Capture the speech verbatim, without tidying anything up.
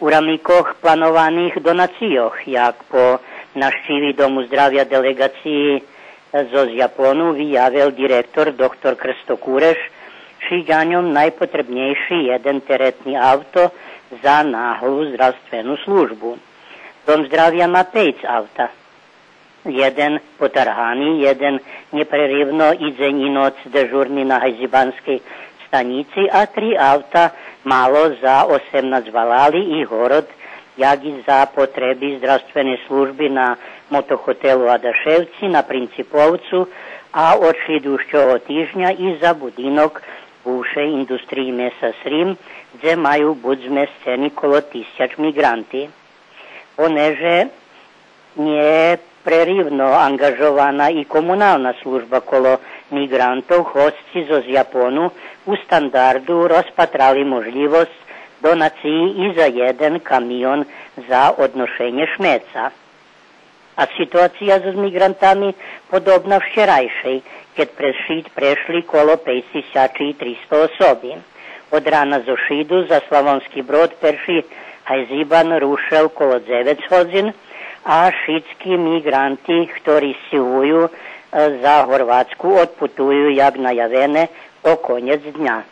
У рамикох планованих донацийох, як по нащиви Дому здравя делеґациї зоз Япону виявел директор доктор Крсто Куреш, ши ґаньом найпотребнєйши єден теретни авто за наглу здравствену службу. Дом здравя ма пейц авта. Єден потаргани, єден нєпреривно и дзень и ноц дежурни на гайзибанскей станїци, а три авта мало за осемнац валали и город, як и за потреби здравственей служби на Мотохотелу Адашевци, на Принциповцу, а од шлїдущого тижня и за будинок бувшей индустриї Меса Срим, дзе маю буц змесцени коло тисяч миґранти. Понеже нєпреривно анґажована и комунална служба коло миґрантох, госци зоз Япону у стандарду розпатрали можлївосц донациї и за єден камион за одношенє шмеца. А ситуация зоз миґрантами подобна вчерайшей, кед през Шид прешли коло пейц тисячи и тристо особи. Од рана зоз Шиду за Славонски Брод перши гайзибан рушел коло дзевец годзин, а шицки миґранти, хтори сцигую, е, за Горватску, одпутую, як наявене, о конєц дня.